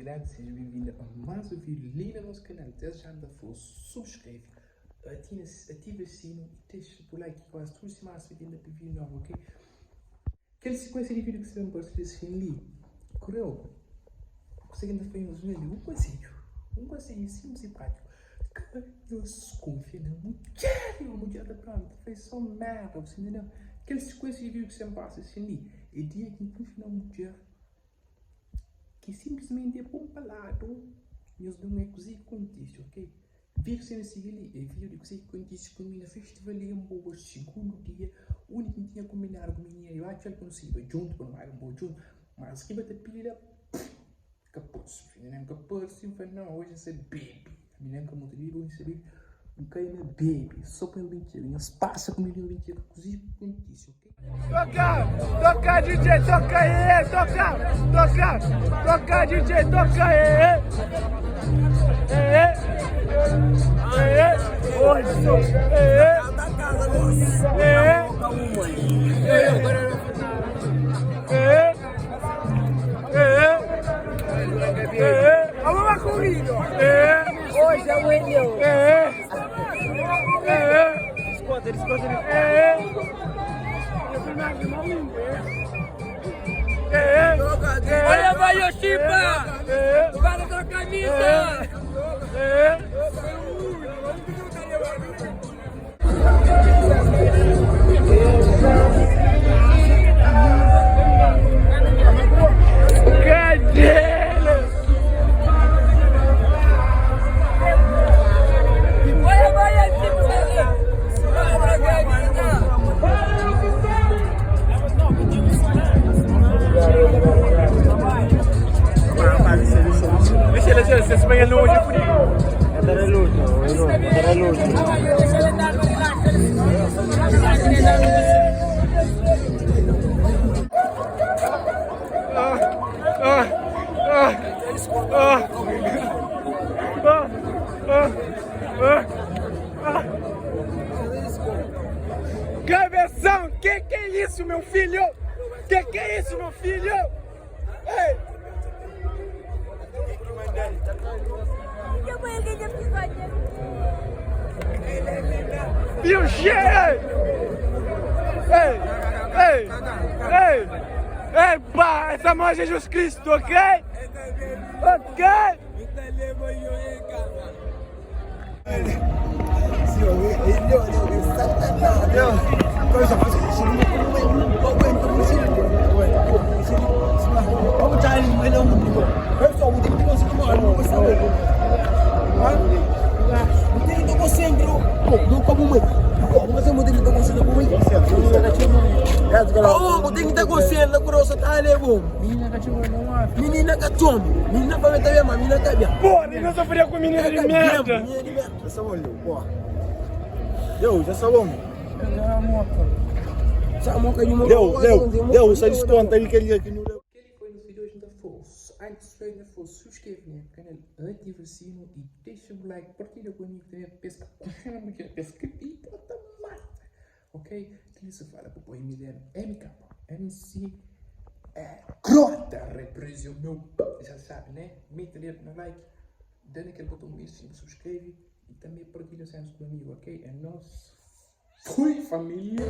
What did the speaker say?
Excelente, seja bem-vinda a mais um vídeo li na nosso canal. Desde já me for subscreve, ativa, ativa o sino e deixa o like quase tudo semana se ainda para vídeo novo, ok? Kel sikuensia di vídeo ki sta ben parse desi fin li, koreu, kuse ki N ta fla nhos li, un konsedju, un konsedju sinplis i prátiku, ka nhos kunfia na mudjer, nhos mudjer ta fla, ta fla sô merda, bu sta ntendeu? Kel sikuensia di vídeo ki sta ben parse desi fin li, é dia ki N kunfia na un mudjer ki sinplismenti é pô-m pa ladu, nhos ben obi kuzê ki kontise, ok? Vídiu ki sta na sigi li é vídiu di kuzê ki kontise ku mi na festival di Gamboa, sigundu dia, undi ki N tinha konbinadu ku minina di atxa-l pa nu saíba djuntu, pa nu bai Gamboa djuntu. Mas riba ta pidi la, ka parse. Minina ka parse, N fla, nau, oji N sta bebe. Minina ka mutu bebe, oji N sta bebe. N kai na bebe, sô pa nhos ben txega. Nhos pasa ku mi pa nhos ben txega kuzê ki kontise, ok? Toca, toca DJ, toca eh, toca, toca, toca DJ, toca eh, eh, eh, eh, eh, eh, eh, eh, Vamos corrido. Eh, Hoje é o Elião. eh, eh. Olha, vai, Yoshima! Vai na camisa! Olha, vai, Yoshima! Vai na camisa! Cabeção, que que é isso, meu filho? Que que é isso, meu filho? Ei! E o Ei! Ei! Ei! Ei! Ei, pá! Essa mão é Jesus Cristo, ok? Ok? Porra, eu só faria com menina de merda! Kel-li foi nos vídeo hoje da Força. Antes de na Força, subscreve no canal, ativa o sino e deixa o like, partilha com amigo também, pesca, pesca e bota mata. Ok? Kel-li se fala pa poi Emiliano MK, MC é Crota, representa o meu, já sabe, né? Mete dedo no like, dá naquele botão mesmo, subscreve e também partilha sempre com o amigo, ok? É nóis. Fui família!